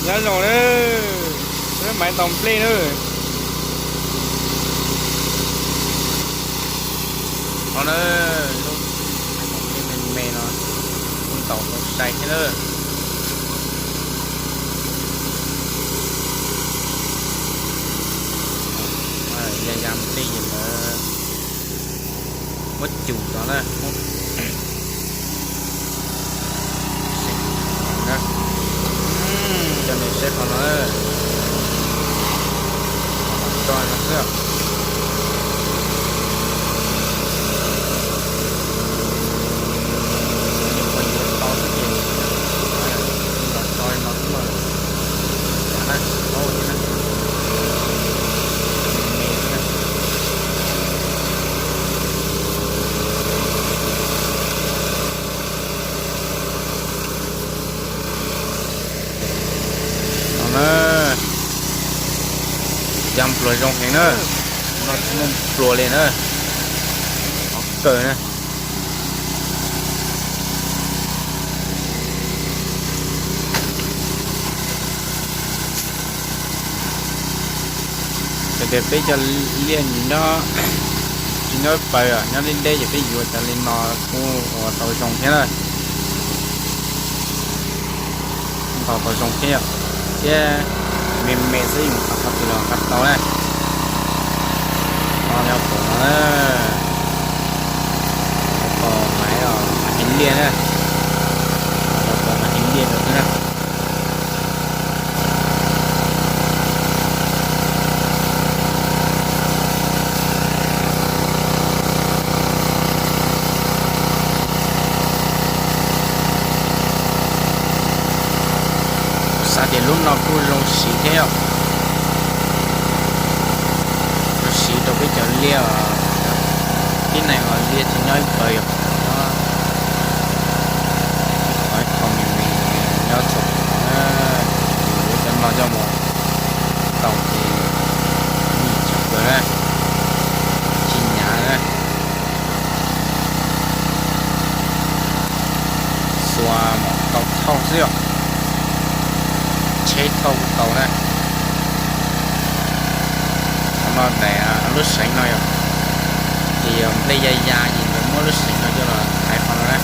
Nyob zoo na, peb maiv tau nplej na. No na, lub maiv tau nplej me me no, kuj ntaus tau sai thiab na. Ya ya nplej ces lawv muab cum no na, muab coj nej saib qhov no, qhov no xwb. Qhov yuav tau xwb ces los tso li no xwb mas, na, tsis paub thiab na. Me me xwb na. No na, ya npluag zoo heev na, no tsis muaj npluag li na, qhov kawg na. Txawm tias peb cov liaj nyob tsis nyob paws os, nyob deb deb ces peb yuav cov li no kuj ua tau zoo thiab na. Ntaus tau zoo thiab, thiab me me xwb, yus nqa qhov twg los nqa tau na. No yog pom no, pom maiv, maiv heev liaj na, pom maiv heev liaj no xwb na. Xav tias lub no kuj zoo siv thiab yom, zoo siv rau peb cov liaj, tib neeg uas liaj tsis nyob ib paws yom, qhov ib qho me me nyob txog, yuav cov no coj mus tau ces nim tshaj plaws na, tsis hnyav na. Xuas mus tau thauj xwb yom, tsheb thauj kuj tau na. Qhov no daim lub seev no yom, ces yog nplej ya ya ces yuav muab lub seev no coj los thaiv qhov no na,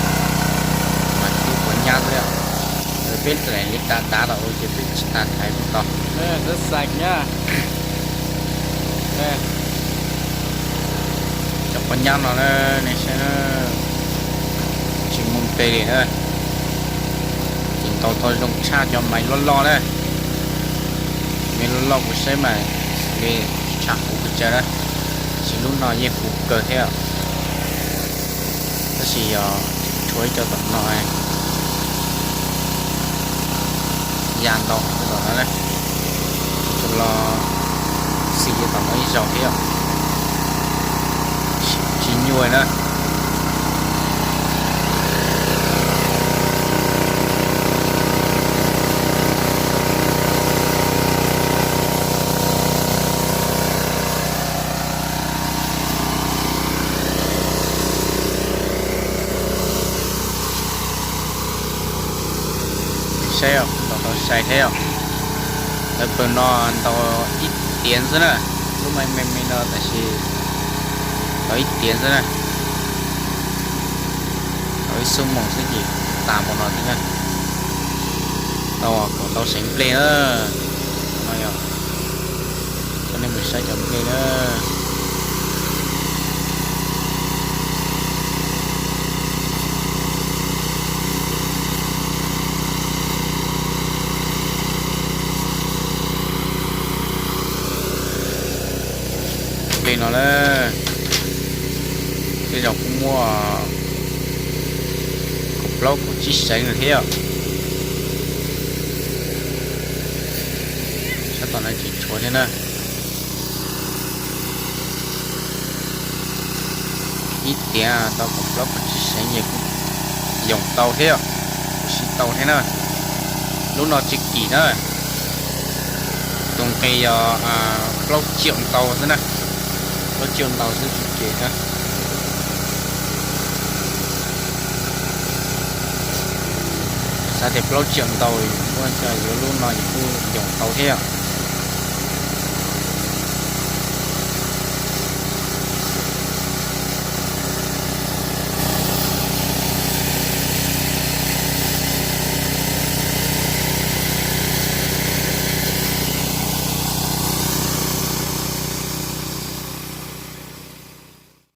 mas cub quav nyab xwb yom. Peb daim li dav dav los ua ces peb tsis tas thaiv kuj tau. Cov quav nyab no na, nej saib na, tsis muaj npe li na. Ces ntaus tau zoo tshaj cov maiv loj loj na. Maiv loj loj kuv saib mas xws li tshaj huv pes tsawg na, tab sis lub no yeej huv kawg thiab. Tab sis yog tshuav ib co tom no, ya ntau tom no, tsuas los xis tom no ib zaug thiab, tsis nyuaj na. Saib os, ntaus tau sai thiab os. Lawv pawg no ntaus ib tiav xwb na, lub maiv me me no tab sis ntaus ib tiav xwb na. Tau ib xuab moos xwb ces tas npaum no thiab na. Tau kom tau seev nplej na. No yog coj nej mus saib cov nplej na. Nplej no na, tej zaum kuj muaj kaum plaub kaum tsib seev lawm thiab. Sab tom no tseem tshuav thiab na. Ib tiav tau kaum plaub kaum tsib seev ces kuj yoom tau thiab, kuj siv tau thiab na. Lub no tsis kim na, tus nqi yog plaub tsiaum ntau xwb na, plaub tsiaum ntau xwb tsis kim na. Yog tias plaub tsiam ntau, muab xyuas yuav lub no yus kuj yoom tau thiab.